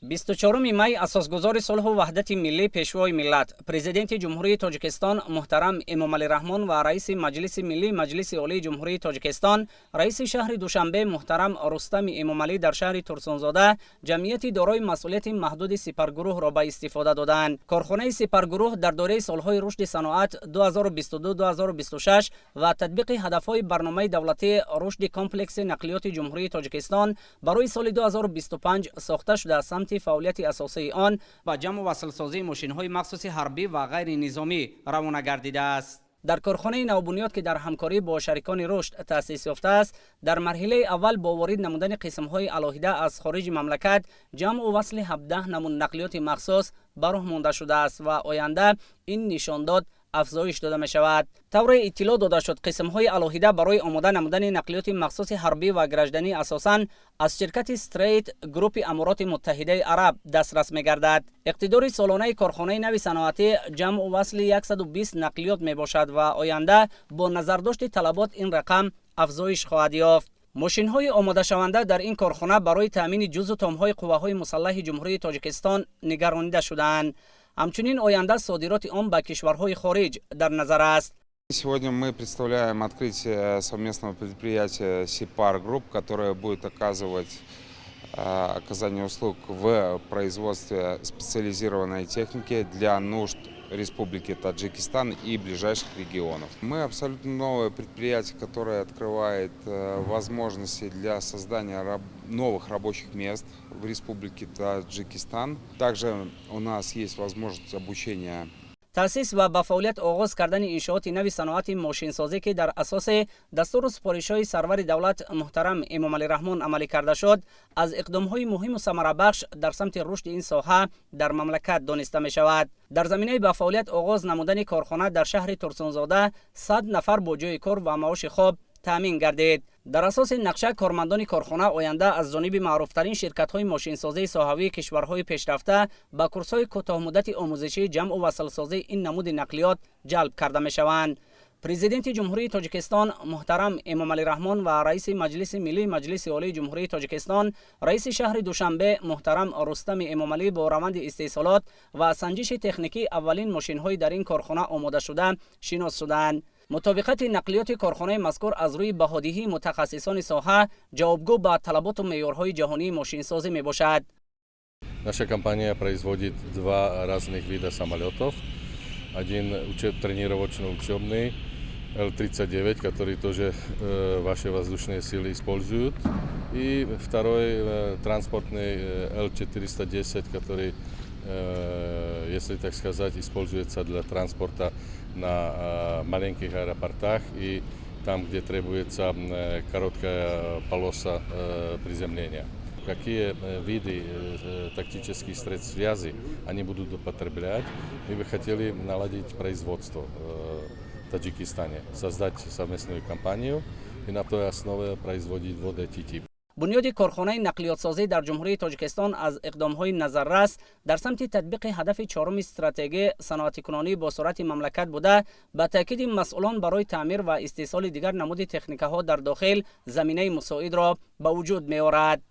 24 май асосгузори сулҳу ваҳдати миллӣ, Пешвои миллат, Президенти Ҷумҳурии Тоҷикистон муҳтарам Эмомалӣ Раҳмон ва раиси Маҷлиси миллӣ Маҷлиси Олии Ҷумҳурии Тоҷикистон, раиси шаҳри Душанбе муҳтарам Рустами Эмомалӣ дар шаҳри Турсунзода ҷамъияти дорои масъулияти маҳдуди Сипаргурӯҳро ба истифода доданд. Корхонаи Сипаргурӯҳ дар доираи солҳои рушди саноат 2022-2026 ва татбиқи ҳадафҳои барномаи давлатии рушди комплекси нақлиёти Ҷумҳурии Тоҷикистон барои соли 2025 сохта шуда, самти фаъолияти асосии он ба ҷамъу васлсозии мошинҳои махсуси ҳарбӣ ва ғайринизомӣ равона гардидааст. Дар корхонаи навбунёд, ки дар ҳамкорӣ бо шарикони рушд таъсис ёфтааст, дар марҳилаи аввал бо ворид намудани қисмҳои алоҳида аз хориҷи мамлакат ҷамъу васли 17 намуд нақлиёти махсус ба роҳ монда шудааст ва оянда ин нишондод афзоиш дода мешавад. Тавре иттилоъ дода шуд, қисмҳои алоҳида барои омода намудани нақлиёти махсуси ҳарбӣ ва гражданӣ асосан аз ширкати Стрейт Группи Амороти Муттаҳидаи Араб дастрас мегардад. Иқтидори солонаи корхонаи нави саноатӣ ҷамъу васли 120 нақлиёт мебошад ва оянда бо назардошти талабот ин рақам афзоиш хоҳад ёфт. Мошинҳои омодашаванда дар ин корхона барои таъмини ҷузъу томҳои қувваҳои мусаллаҳи Ҷумҳурии Тоҷикистон нигаронида шудаанд. Ҳамчунин оянда содироти он ба кишварҳои хориҷ дар назар аст. Сегодня мы представляем открытие совместного предприятия «Сипар Групп», которое будет оказывать оказание услуг в производстве специализированной техники для нужд Республики Таджикистан и ближайших регионов. Мы абсолютно новое предприятие, которое открывает возможности для создания новых рабочих мест в Республике Таджикистан. Также у нас есть возможность обучения. Таъсис ва ба фаъолият оғоз кардани иншооти нави саноати мошинсозӣ, ки дар асоси дастуру супоришҳои сарвари давлат муҳтарам Эмомалӣ Раҳмон амалӣ карда шуд, аз иқдомҳои муҳиму самарабахш дар самти рушди ин соҳа дар мамлакат дониста мешавад. Дар заминаи ба фаъолият оғоз намудани корхона дар шаҳри Турсунзода 100 нафар бо ҷойи кор ва маоши хоб таъмин гардид. Дар асоси нақша кормандони корхона оянда аз ҷониби маъруфтарин ширкатҳои мошинсозии соҳавии кишварҳои пешрафта ба курсҳои кӯтоҳмуддати омӯзишии ҷамъу васлсозии ин намуди нақлиёт ҷалб карда мешаванд. Президенти Ҷумҳурии Тоҷикистон муҳтарам Эмомалӣ Раҳмон ва раиси Маҷлиси миллии Маҷлиси Олии Ҷумҳурии Тоҷикистон, раиси шаҳри Душанбе муҳтарам Рустами Эмомалӣ бо раванди истеҳсолот ва санҷиши техникии аввалин мошинҳои дар ин корхона омодашуда шинос шуданд. Мутобиқати нақлиёти корхонаи мазкур аз рӯи баҳодиҳии мутахассисони соҳа ҷавобгӯ ба талаботу меъёрҳои ҷаҳонии мошинсозӣ мебошад. Наша компания производит два разных вида самолетов. Один тренировочно-учебный Л-39, который тоже ваши воздушные силы используют. И второй транспортный Л-410, который, если так сказать, используется для транспорта на маленьких аэропортах и там, где требуется короткая полоса приземления. Какие виды тактических средств связи они будут употреблять, мы бы хотели наладить производство в Таджикистане, создать совместную компанию и на той основе производить вот эти типы. Бунёди корхонаи нақлиётсозӣ дар Ҷумҳурии Тоҷикистон аз иқдомҳои назаррас дар самти татбиқи ҳадафи чоруми стратегия саноатикунонии босуръати мамлакат буда, ба таъкиди масъулон, барои таъмир ва истеҳсоли дигар намуди техникаҳо дар дохил заминаи мусоидро ба вуҷуд меорад.